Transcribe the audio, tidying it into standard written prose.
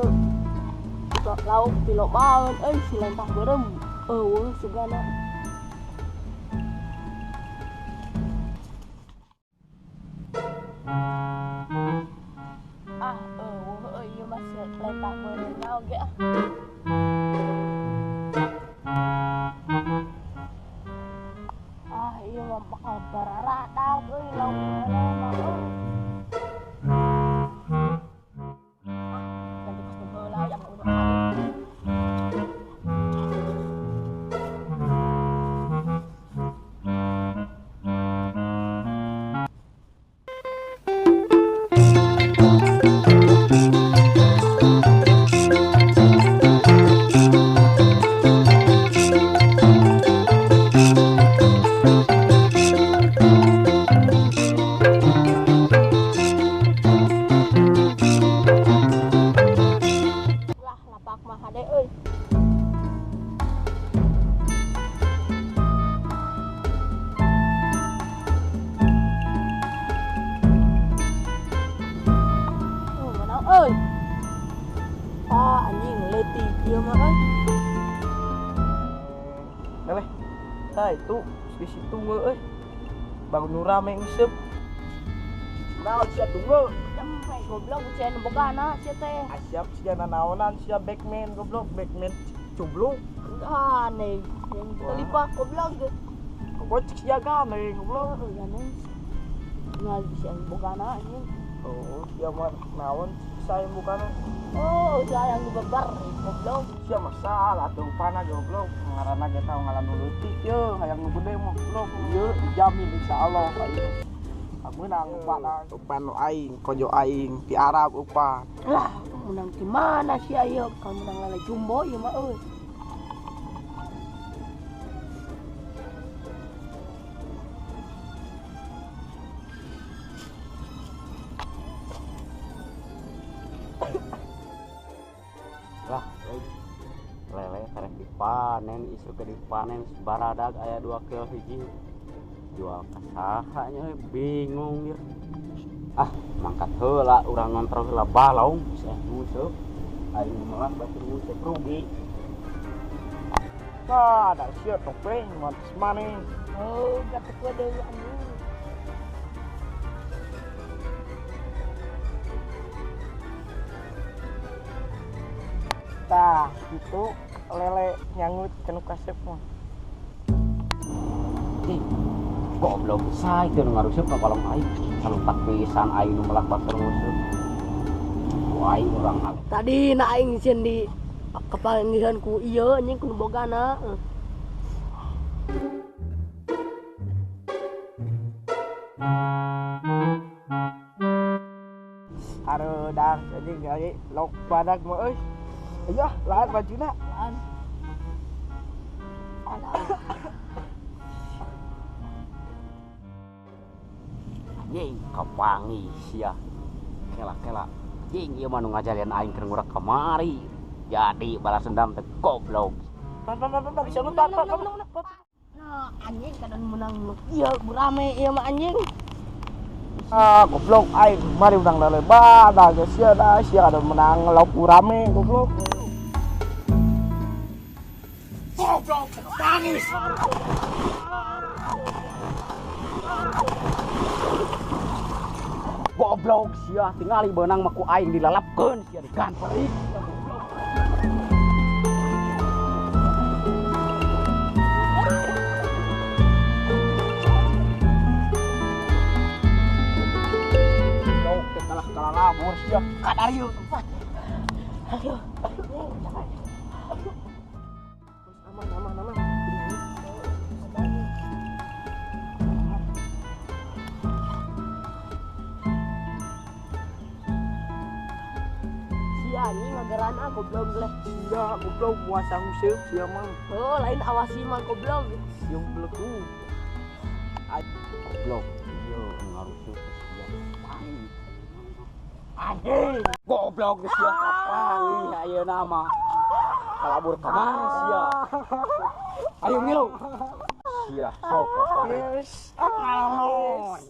Ieu lauk pilobaeun euy si lentah beureum. Eueuh sugana. Ah, eueuh euy ieu mah si lentah beureum na oge ah. Ah, ieu mah bakal bararadak euy lauk mah euy. Ah, anjing leutik ieu mah euy. Leleh. Tah itu di situ euy. Bangun nu rame nguseup. Naon sia tunggu? Sampai goblok sia nu bogana sia teh. Siap sia nanaonan sia backman goblok, backman cubluk. Aneh, yang telipak goblok. Kocik sia gane goblok. Gane. Ngal sia bogana anjing. Oh, sia mah naon saya bukana. Oh, saya yang bebar goblok. Sia masalah tuh pana goblok. Ngaranna ge tau ngalan nu leutik ye, hayang nu gede mah goblok. Ieu dijamin insyaallah aing. Meunang upana, upan nu aing, kojo aing ti Arab upan. Lah, menang di mana sih ayo kalau menang lele jumbo ieu mah euy. Lah, lele karek dipanen, isu ke dipanen baradag aya 2 kilo hiji. Jual ka saha nya bingung ieu. Ah, mangkat heula urang ngontrol heula balong bisa nguseup. Aing melak batur nguseup rugi. Tah, da sia topeng mantes maneh. Oh, gatek we deui anjing. Tah, itu lele nyangut kanu kasep mah. Goblok say teu ngaruseup ka balong aing. Salutak pisan aing nu melak batur nguseup. Aing urang tadi na aing sieun di kapanggihan ku ieu anjing ku nu bogana. Hareudang anjing euy lok badag mah euy. Ayo lahan bajuna. Lahan. Alah. Anjing kapangi sia. Kela-kela. Anjing ieu mah nu ngajalian aing keur ngurak kamari. Jadi balas dendam teh goblok. Pan pan pan pan bisa nu pan pan. Nah, anjing kadang menang nu ieu rame ieu mah anjing. Ah, goblok aing mari urang lele badag sia da sia kada menang lauk rame goblok. Goblok tangis. Goblok sia tingali beunang mah ku aing dilalapkeun sia diganperik. Goblok teh kalah kalalabur sia kadarieu tempat. Ayo. Aman aman aman. Anjing ngageran ah goblok leh. Sia goblok puasa nguseup sia mah. Oh, lain awasi mah goblok. Siung beleku. Goblok ieu ngaruseup sia. Anjing goblok sia kapangi ayeuna mah. Kalabur ka mana sia? Ayo ngilu. Sia sok. Yes. Ngalon.